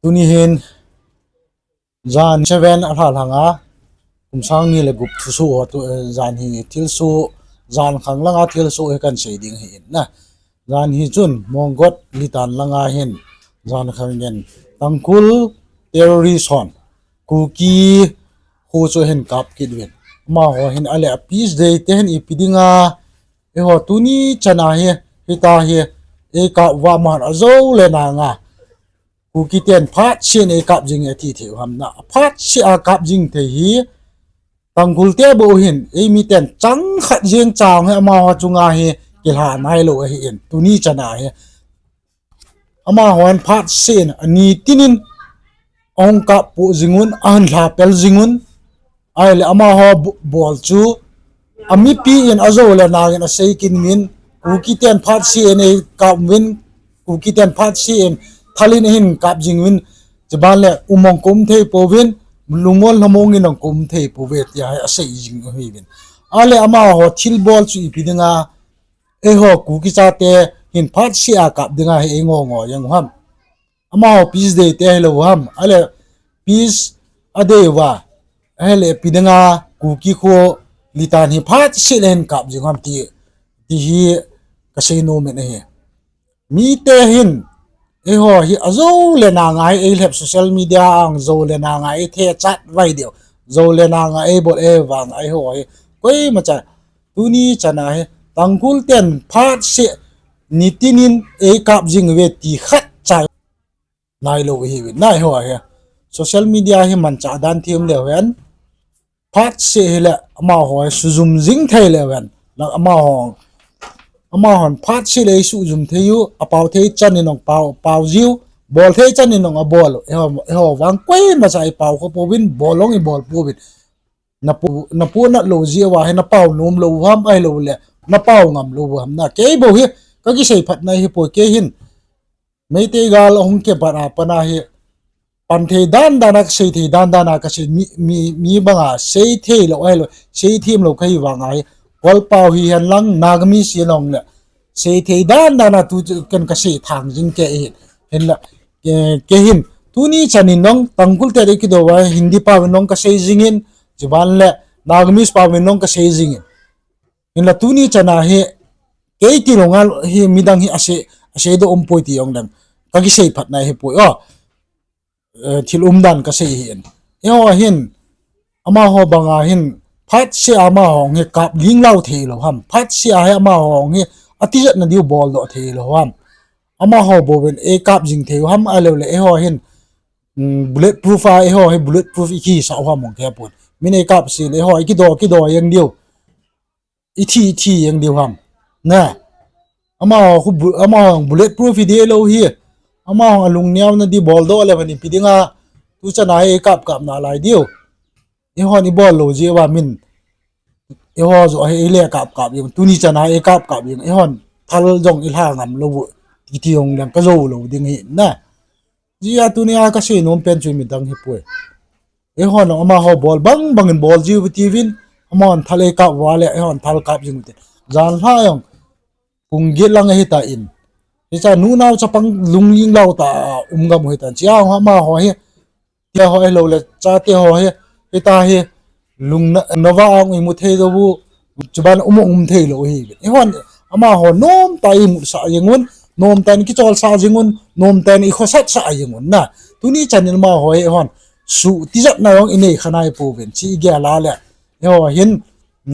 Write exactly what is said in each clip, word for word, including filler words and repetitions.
Tuni hin jan seven alha langa, kum sang ni le gup thusoh ho tu, eh, jan hi thilsoh, jan khang langa thilsoh hi kan sei ding hi in na. Jan hi chun Monggot Litan langa hin jan khang in Tangkhul terrorist hon Kuki ho chu hin kap kit uvin. Amaho hin ale a peace day te hin ipi dinga, eiho tuni chana hi, hita hi, eikap uva aman ajo le nanga Kuki ten phatseh in eikap jing e ati thei u ham na. Phatseh a kap jing thei hi, Tangkhul te bou hin, eimi ten chang khat jeng chang hi amaho chunga hi kilha nailou ahi in, tuni chana hi. Amahon phatseh in, ani tinin, ahung kap poh jing un, ahin lha pel jing un, ahile amaho bo-, bol chu, amipi in ajo le nangin asei kit uvin, Kuki ten phatseh in eikap uvin, Kuki ten phatseh in, thal in ahin kap jing uvin, chuban le um ong ka um thei pouvin, lungmon lhamong in ong ka um thei pouve, tia hi asei jing u ahi uvin. Ahile amaho thilbol chu ipi dinga, eiho Kuki chate hin phatseh a kap dinga hi eingo ngo jeng u ham. Amaho peace day te hilou u ham. Ahile peace a day uva, ahile ipi dinga Kuki kho Litan hi phatseh le hin kap jing u ham ti, ti hi kasei nom in ahi. Mite hin, eiho hi ajo le nanga hi eilhep social media a ong jo le nanga eithechat vai diu. Jo le nanga eibol e vang eiho hi. Koimacha, tuni chana hi, Tangkhul ten phatseh ni tinin eikap jing uve ti khatcha nailou ahi uvin. Na eiho hi. Social media hi manchah dan them leu hen. Phatseh hile amaho hi sujum jing thei leu hen. La amaho, amahon phatseh le eisujum thei u, apao thei chan in ong pao, pao jiu, bol thei chan in ong abol u. Eiho, eiho vang koimacha eipao kha pouvin, bol ong ibol pouvin. Napu, napu nat lou jeh uva hi napao nom lou u ham, ahiloule napao ngam lou u ham na. Kei bou hi kakisei phatna ahipoi, kei hin Meitei gal ahung kipat a pat a hi, pan thei dan dan a, kasei thei dan dan a kasei, mi, mi, mi banga sei theilou ahilou, sei themlou kahi vanga hi, Kolpao hihen lang, Nagamese hihen lang le, sei thei dan dan a tu ken kasei thang jing kei ahin. Hinla, kei, kei hin, tuni chan in jong, Tangkhul te dei kidou uva, Hindi paovin jong kasei jingin, chuban le, Nagamese paovin jong kasei jingin. Hinla tuni chana hi, kei tilou ngal hi midang hi asei, aseidoh umpoi ti jong leng kakisei phatna ahipoi o. Eh, thil umdan kasei ahin. Eiho hin, amaho banga hin, phatseh a amaho hi kap ling lou theilou ham. Phatseh a hi amaho hi, atijatna diu boldoh theilou ham. Amaho bouvin eikap jing thei u ham, ahiloule eiho hin, mm, bulletproof a eiho hi bulletproof ikihisah u ham ong kei pon. Min eikap seh le eiho ikido, kido jeng diu. Ithi, ithi jeng diu ham. Na. Amaho khu bu-, amaho bulletproof hi dehlou hi. Amaho alungneona di boldoh le vani ipi dinga. Tu chana hi eikap kap nalai diu. Eihon ibol lou jeh uva min. Eiho joh hi eile kap kap jeng. Tuni chana eikap kap jeng. Eihon thal jong ilha ngam lou u. Kiti jong leng kajou lou ding hi na. Hijeh a tunia kasei nom pen chu midang hipoi. Eihon amaho bol bang bangin bol jiu tiuvin. Amahon thal eikap uva le eihon thal kap jing u te. Janhi jong pung get lang ahitan. Hicha nunao chapang lungling lou tah a um gam u hitan. Chea amaho hi, tia ho ahiloule chate ho hi, hita hi, lungna, nava ong imu thei lou u, chuban um, um theilou ahi. Eihon, amaho nomtah a imutsah jeng un, nomtah in kicholsah jeng un, nomtah in ikhosatsah jeng un na. Tuni chan in amaho hi eihon, suh tijatna jong inei kha nai pouvin, chu igel a le. Eiho hin,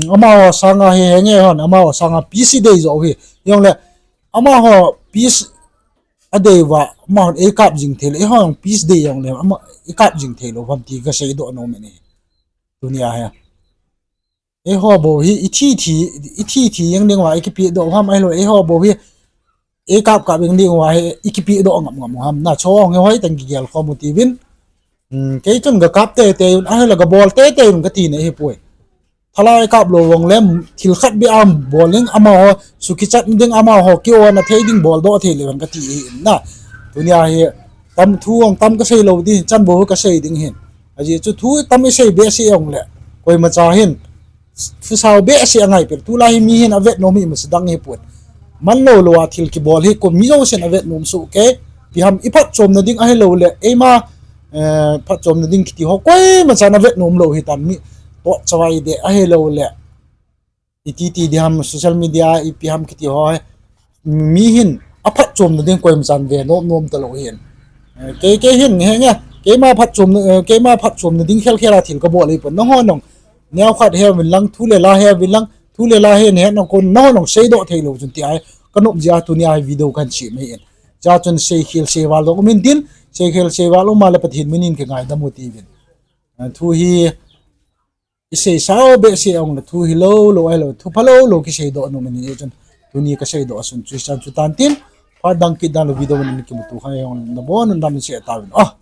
amaho sanga hi henge hon, amaho sanga peace idei joh u hi. Jongle, amaho peace adei uva, amahon eikap jing thei le, eihon peace dei jongle, ama eikap jing theilou ham ti kaseidoh nom in ahi. Tunia hi. Eiho bou hi, ithi thi, ithi thi jeng ding uva, ikipehdoh u ham, ahilou, eiho bou hi, eikap kap jeng ding uva hi, ikipehdoh ngam ngam u ham. Na, chong hi hoitah in kigel khom u tiuvin. Hmm, kei chun gakap teitei un, ahile gabol teitei un kati na ahipoi. Thal a eikap lou jongle, thil khat beh a bol ding, amaho sukichat ding, amaho ki-ona thei ding boldoh thei leu hen kati ahi in na. Tunia hi, tam thu jong tam kasei lou ding, chan bou kasei ding hin. Ajeh chu thu tam isei behseh jongle, koimacha hin, thusao behseh angaipel. Tulai hi mi hin avet nom hi masa dang hipon. Manlou lou a thil kibol hi kum mi jousen avet nom soh kei. ipi ham, iphatchomna ding ahilouleh eima, eh, phatchomna ding kiti ho koimachan avet nom lou hitan, mi tohchavai deh ahilouleh iti ti ding ham, social media ipi ham kiti ho, mi hin aphatchomna ding koimachan ve nom nom talou hin. Eh, kei, kei hin henge, keima phatchomna, eh, keima phatchomna ding khelkhel a thil kabol ahipon, nangho nong neokhat heuvin lang, thu le la heuvin lang, thu le la hin hetna kon nangho nong seidoh theilou chun ti ahi, kanop jeh a tunia hi video kahin sem ahin. Chua chun seikhel seival dong umin tin, seikhel seival um a le Pathen min in kingaidam u tiuvin. Eh, thu hi isei sao behseh a um le thu hilou lou ahilou, thu phalou lou kiseidoh nom in hijeh chun tuni kaseidoh asun chu hichan chu tan tin, phat dang kit dan lou video in kimuto kha jong nabon un dam seh tauvin. Ah,